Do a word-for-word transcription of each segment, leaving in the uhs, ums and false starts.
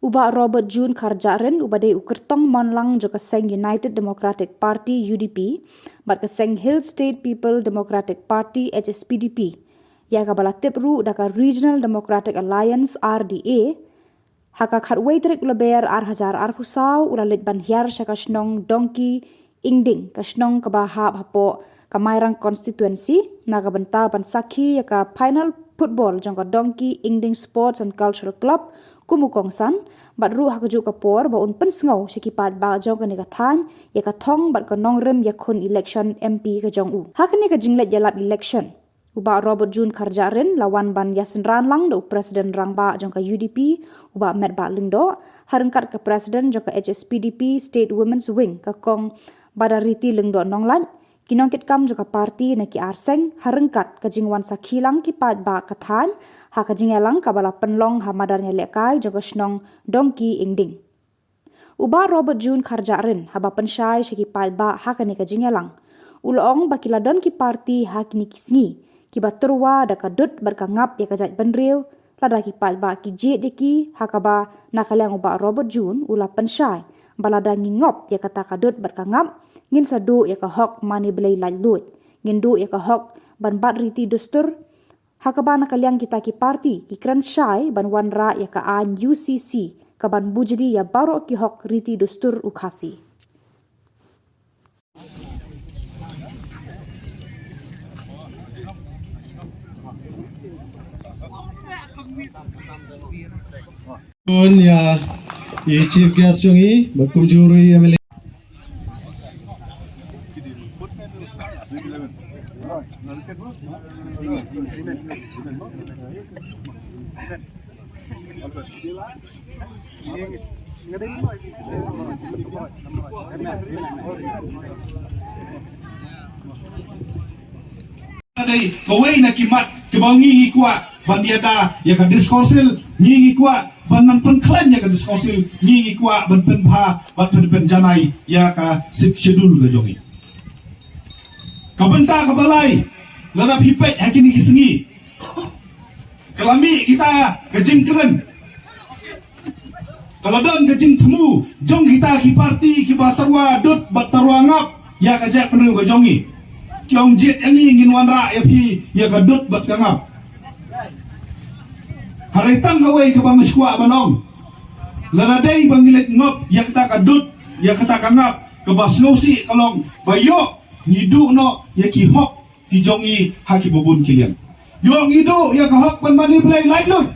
U Bah Robert June Kharjahrin, uba dei u kyrtong mon lang jong ka seng United Democratic Party, U D P, bad ka seng Hill State People Democratic Party, H S P D P, ïa kaba la tip ruh da ka Regional Democratic Alliance, R D A, ha ka khatwei tarik Lber ar hajar arphew saw u la leit ban hiar sha ka shnong Dongki Ingding, ka shnong kaba hap hapoh ka Mairang constituency, na ka bynta ban sakhi ïa ka final football jong ka Dongki Ingding Sports and Cultural Club kum u kongsan, bad ruh ha kajuh ka por ba un pynsngew sha ki paidbah jong kane ka thaiñ ïa ka thong bad ka nongrim ïakhun election M P ka jong u. Ha kane ka jingleit ïalap election, u Bah Robert June Kharjahrin la wan ban ïasynran lang da u President Rangbah jong ka U D P, u Bah Metbah Lyngdoh, ha ryngkat ka President jong ka H S P D P State Women's Wing, ka Kong Badariti Lyngdoh Nonglait, ki nongkitkam jong ka party na ki ar seng, ha ryngkat ka jingwan sakhi lang ki paidbah ka thaiñ ha ka jingïalang kaba la pynlong ha madan ïalehkai jong ka shnong Dongki Ingding. U Bah Robert June Kharjahrin, haba pynshai sha ki paidbah ha kane ka jingïalang, u la ong ba ki la don ki party ha kine ki sngi kiba tyrwa da ka dud bad ka ngap ïa ka jaitbynriew, lada ki paidbah ki jied ïa ki, ha kaba na ka liang u Bah Robert June u la pynshai ba lada ngi ngop ïa kata ka dud bad ka ngap, ngin sa duh ïa ka hok mane blei laitluid, ngin duh ïa ka hok ban bat riti dustur, ha kaba na ka liang kita ki party ki kren shai ban wanrah ïa ka aiñ U C C kaban bujli ïa baroh ki hok riti dustur u Khasi. Bun ïa i chief guest jong i, bad kumjuh ruh i M L A. Ka dei kawei na ki mat kiba ngi ngi kwah ban ïada ïa ka District Council, ngi ngi kwah ban nang pynkhlaiñ ïa ka District Council, ngi ngi kwah ban pynbha, ban pyn, pynjanai ïa ka Sixth Schedule ka jong ngi. Ka bynta kaba lai, lada phi peit ha kine ki sngi, ka la mih kita ka jingkren, ka la don ka jingthmu jong kita ki party kiba tyrwa dud bad tyrwa ngap ïa ka jaitbynriew ka jong ngi. Ki ong jied ïa ngi, ngin wanrah ïa phi ïa ka dud bad ka ngap. Hynrei tang kawei kaba nga sngewkwah ban ong, lada dei ba ngi leit ngop ïa kata ka dud, ïa kata ka ngap, kaba sngewsih ka long ba ïoh ngi duh noh ïa ki hok ki jong ngi ha kiba bun ki liang. Ïoh ngi duh ïa ka hok ban mane blei laitluid.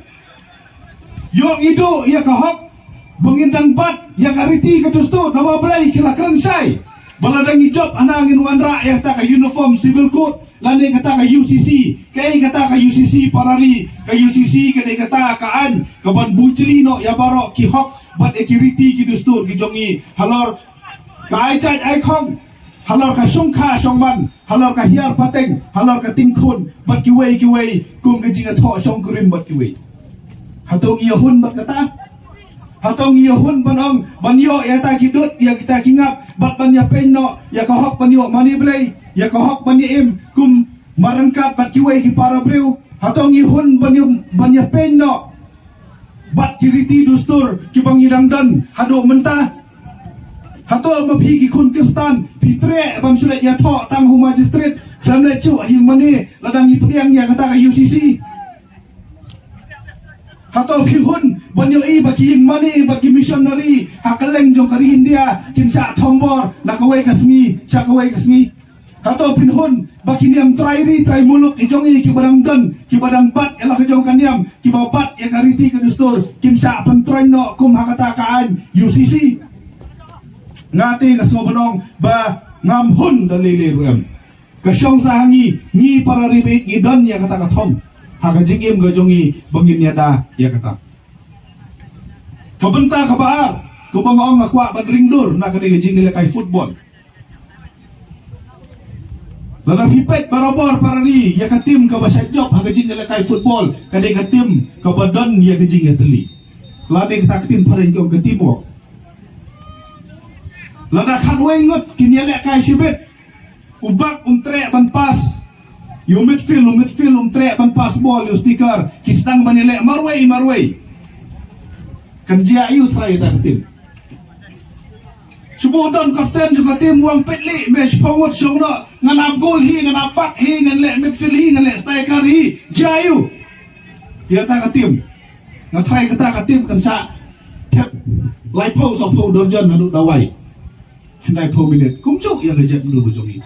Ïoh ngi duh ïa ka hok ba ngin dang bat ïa ka riti ka dustur, namar balei? Ki la kren shai ba lada ngi jop hana ngin wanrah ïa kata ka Uniform Civil Code lane kata ka U C C. Kaei kata ka U C C, para ri? Ka U C C ka dei kata ka aiñ kaban bujli noh ïa baroh ki hok bad ïa ki riti ki dustur ki jong ngi halor ka ai jait ai khong, halor ka shongkha shongman, halor ka hiar pateng, halor ka tyngkhun bad kiwei kiwei kum ka jingïathoh shongkurim bad kiwei. Hato ngi ïahun bad kata? Hato ngi ïahun ban ong ban ïoh ïa kita ki dud, ïa kita ki ngap, bad ban ïapeiñ noh ïa ka hok ban ïoh mane blei, ïa ka hok ban ïa im kum ma ryngkat bad kiwei ki para briew? Hato ngi hun ban ïa, ban ïapeiñ noh bad ki riti dustur kiba ngi dang don haduh mynta? Hato ma phi ki khun Khristan phi treh ban shu leit ïathoh tang ha u magistrate, khlem leit shuh ha ïing mane lada ngi pdiang ïa kata ka U C C? Hato phi hun ban ïohi ba ki ïing mane bad ki missionary ha kylleng jong ka ri India kin shah thombor na kawei ka sngi sha kawei ka sngi? Hato phin hun ba ki niam trai ri trai muluk ki jong ngi kiba dang don, kiba dang bat ïa la ka jong ka niam, kiba bat ïa ka riti ka dustur, kin shah pyntroiñ noh kum ha kata ka aiñ U C C? Nga te nga sngew ban ong ba ngam hun da lei lei ruh em. Ka shong sa ha ngi, ngi para ri beit ngi don ïa kata ka thong ha ka jingim ka jong ngi ba ngin ïada ïa kata. Ka bynta kaba ar, kaba nga ong nga kwah ban ring dur na kane ka jingïalehkai football. Lada phi peit barabor para ri, ïa ka tim kaba shah jop ha ka jingïalehkai football ka dei ka tim kaba don ïa ka jingïatylli. Lada kata ka tim phareng ki ong ka teamwork. Lada khatwei ngut kin ïalehkai shibit, u back um treh ban pass ïa u midfield, u midfield um treh ban pass ball ïa u striker, ki sdang ban ïaleh marwei marwei. Kan jia ïa u trai ïa ta ka tim. Shu buh don kapten jong ka tim, u ong peit leh, me shiphew ngut shong noh, ngan ap gol hi, ngan ap back hi, ngan leh midfield hi, ngan leh striker hi, jia ïa u. Ïa ta ka tim. Nga trai kata ka tim kan sa thep laiphew saphew dorjon haduh dawai. Khyndai phew minit kumjuh ïa ka jaitbynriew ka jong ngi.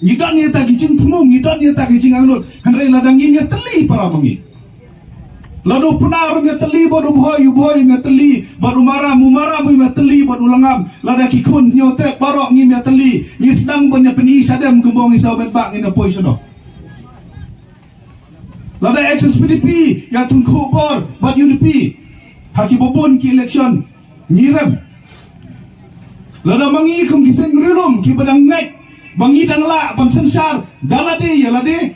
Ngi don ïa ta ki jingthmu, ngi don ïa ta ki jingangnud. Hynrei lada ngim ïatylli para ma ngi, lada u Pnar um ïatylli bad u Bhoi, u Bhoi um ïatylli bad u Maram, u Maram um ïatylli bad u Langam, lada ki khun Hynñiewtrep baroh ngim ïatylli, ngi sdang ban ïa pyni shadem kumba ngi sa ban bah ngin ïa poi shano. Lada H S P D P ïa tyngkhuh bor bad U D P ha kiba bun ki election, ngi rem. Lada ma ngi kum ki seng riewlum kiba dang ngeit ba ngi dang lah ban synshar da lade ïa lade,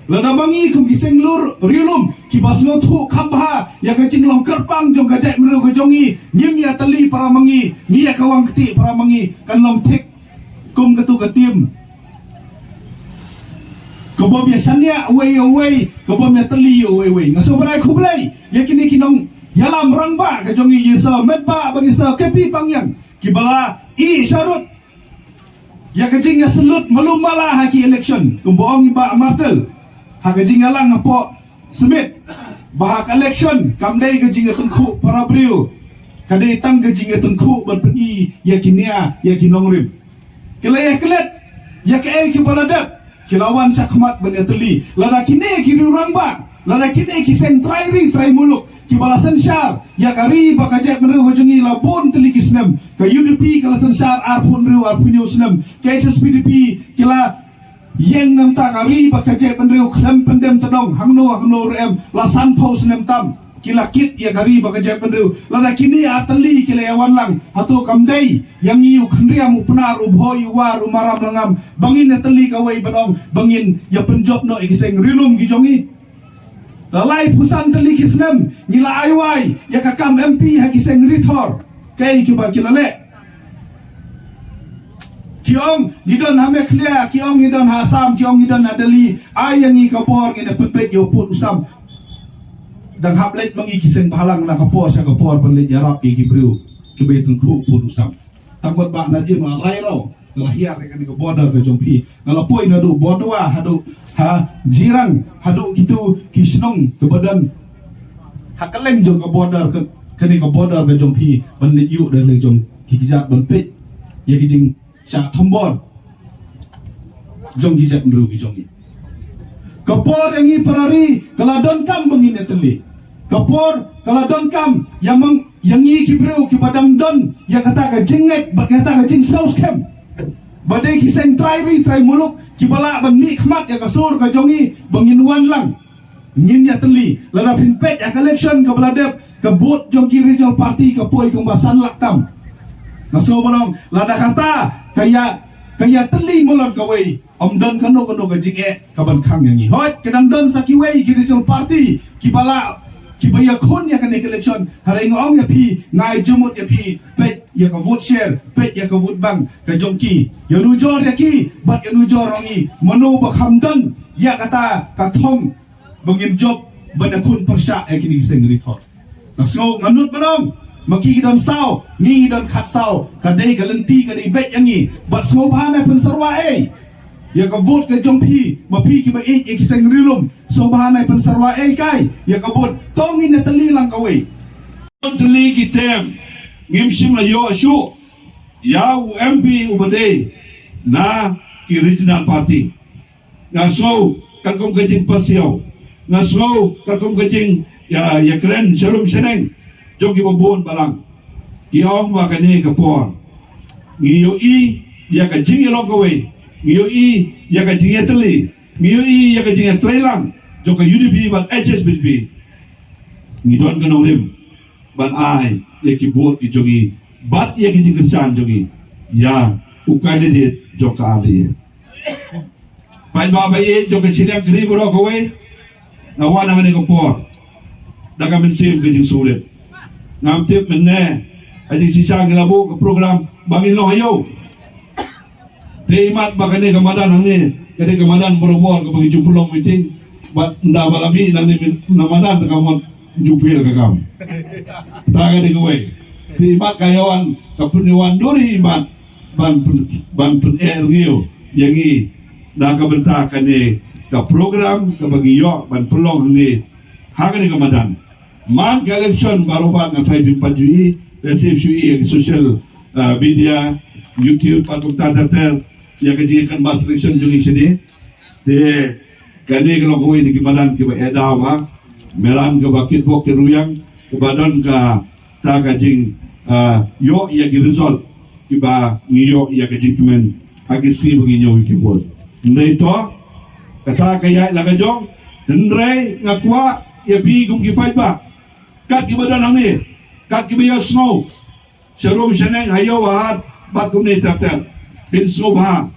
lada ma ngi kum ki seng lur riewlum kiba sngewthuh kham bha ïa ka jinglong kyrpang jong ka jaitbynriew ka jong ngi, ngim ïatylli para ma ngi, ngi ïa kawang kti para ma ngi, kan long thik kum katu ka tim. Ka bym ïa shaniah uwei ïa uwei, ka bym ïatylli ïa uwei uwei. Nga sngewbha ban ai khublei ïa kine ki nongïalam rangbah ka jong ngi, ïa Sir Metbah bad ïa Sir K P Pangiang, kiba la ïeh sharud ïa ka jingïasylluk malu mala ha ki election. Kumba ong i Bah Martel ha ka jingïalang hapoh Smit, ba ha ka election kam dei ka jingïatyngkhuh para briew, ka dei tang ka jingïatyngkhuh ban pyni ïa ki nia, ïa ki nongrim. Ki la ïaklet ïa kaei kiba la dep, ki la wan shakhmat ban ïatylli. Lada kine ki riewrangbah, lada kine ki seng trai ri trai muluk kiba la synshar ïa ka ri bad ka jaitbynriew ka jong ngi la bun tylli ki snem. Ka U D P ka la synshar arphew hynriew arphew hynñiew snem. Ka H S P D P ki la ïeng namar ka ri bad ka jaitbynriew khlem pyndem tdong hangno hangno ruh em, la sanphew snem tam ki la kit ïa ka ri bad ka jaitbynriew. Lada kine ar tylli ki la ïa wan lang, hato kam dei ïa ngi u Khynriam, u Pnar, u Bhoi, u War, u Maram, Langam, ba ngin ïatylli kawei ban ong ba ngin ïa pynjop noh ïa ki seng riewlum ki jong ngi? La laiphew san tylli ki snem ngi la ai wai ïa ka kam M P ha ki seng rithor. Kaei kiba ki la leh? Ki ong ngi don ha Meghalaya, ki ong ngi don ha Assam, ki ong ngi don ha Delhi. Ai ïa ngi ka bor ngin ïa pynbeit ïa u pud u sam. Dang hap leit ma ngi ki seng bhalang na ka por sha ka por ban leit ïarap ïa ki briew kiba ïatyngkhuh pud u sam. Tang bad ba na jingmut la rai raw, nga la hiar ïa kane ka border ka jong phi. Nga la poi naduh Bordowa haduh ha Jirang, haduh kitu ki shnong kiba don ha kylleng jong ka border ka, kane ka border ka jong phi, ban leit ïuh da lei jong ki kjat ban peit ïa ki jingshah thombor jong ki jaitbynriew ki jong ngi. Ka por ïa ngi para ri ka la donkam ba ngin ïatylli. Ka por ka la donkam ïa mang ïa ngi ki briew kiba dang don ïa kata ka jingngeit bad ïa kata ka jingsngew skhem ba dei ki seng trai ri trai muluk kiba lah ban mih khmat ïa ka sur ka jong ngi ba ngin wan lang. Ngin ïatylli. Lada phin peit ïa ka election kaba la dep, ka vote jong ki regional party ka poi kumba san lak tam. Nga sngewbha ban ong lada kata ka ïa, ka ïatylli mulon kawei, ym don kano kano ka jingeh kaban khang ïa ngi. Hooid, ka dang don sa kiwei ki regional party kiba la, kiba ïakhun ïa kane ka election. Hynrei nga ong ïa phi, nga ai jingmut ïa phi, peit ïa ka vote share, peit ïa ka vote bank ka jong ki. Ïanujor ïa ki bad ïanujor ïa ngi, mano ba kham don ïa kata ka thong ba ngin jop ban ïakhun pyrshah ïa kine ki seng rithor. Nga sngew, nga nud ban ong, ma ki ki don saw, ngi ngi don khatsaw, ka dei ka lynti ka dei beit ïa ngi. Bad sngewbha nai pynsyrwa ei ïa ka vote ka jong phi, ma phi kiba ïeit ïa ki seng riewlum. Sngewbha nai pynsyrwa ei kai ïa ka vote. To ngin ïatylli lang kawei. Tylli ki term ngim shym la ïoh shuh ïa u M P uba dei na ki regional party. Nga sngew katkum ka jingpasiaw, nga sngew katkum ka jing ïa, ïakren sharum shaneng jong kiba bun balang. Ki ong ba kane ka por ngi ïohi ïa ka jingïalong kawei, ngi ïohi ïa ka jingïatylli, ngi ïohi ïa ka jingïatreilang jong ka U D P bad H S P D P. Ngi don ka nongrim ban ai ïa ki vote ki jong ngi bad ïa ki jingkyrshan jong ngi ïa u candidate jong ka R D A. Paidbah ba ïeit jong ka shiliang ka ri baroh kawei, nga wan hangne ka por da ka mynsiem ka jingsngewrit. Ngam tip mynne ha jingshisha ngi la buh ka program ba ngin long ha ïew. Te imat ba kane ka madan hangne ka dei ka madan barabor kaba ngi ju pynlong meeting. Bad ynda ba la mih nangne na madan te ka mut Jupil ka kam. Ta ka dei kawei. Te imat ka ïawan, ka pynïawan dur hi imat ban pyn, ban pyneh rngiew ïa ngi na ka bynta kane ka program kaba ngi ïoh ban pynlong hangne ha kane ka madan. Man ka election baroh ba nga tharai phim pat ju i, lehse shu i ïa ka social, uh, media, YouTube, pat kumta ter ter, ïa ka jingïakanbas election jong ngi shane. Te kane ka long kawei na ki madan kiba eh daw ba, madan kaba kitbok kitrwiang, kaba don kata ka jing, ah, ïoh ïa ki result kiba ngi ïoh ïa ka jingkmen ha ki sngi ba ngi ñiew ïa ki vote. Hynrei to, kata ka ïaid la ka jong, hynrei nga kwah ïa phi kum ki paidbah, kat kiba don hangne, kat kiba ïohsngew, sharum shaneng, ha ïew ha hat bad kumne ter ter. Pynsngewbha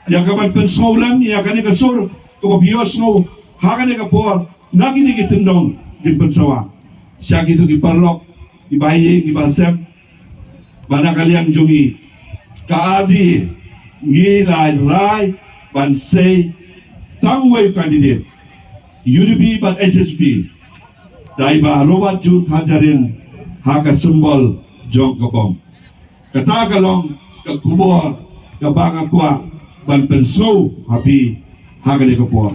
ïa ka ban pynsngew lem ïa kane ka sur kaba phi ïohsngew ha kane ka por na kine ki tyndong jingpynsawa. Sha kito ki paralok, ki bahaïing, ki bahasem, ba na ka liang jong ngi, ka ardi ngi la rai ban sei tang uwei u candidate, U D P bad H S P, dei bah Robert June Thangjahrin ha ka symbol jong ka bom. Kata ka long ka khubor kaba nga kwah ban pynsngew ha phi ha kane ka por.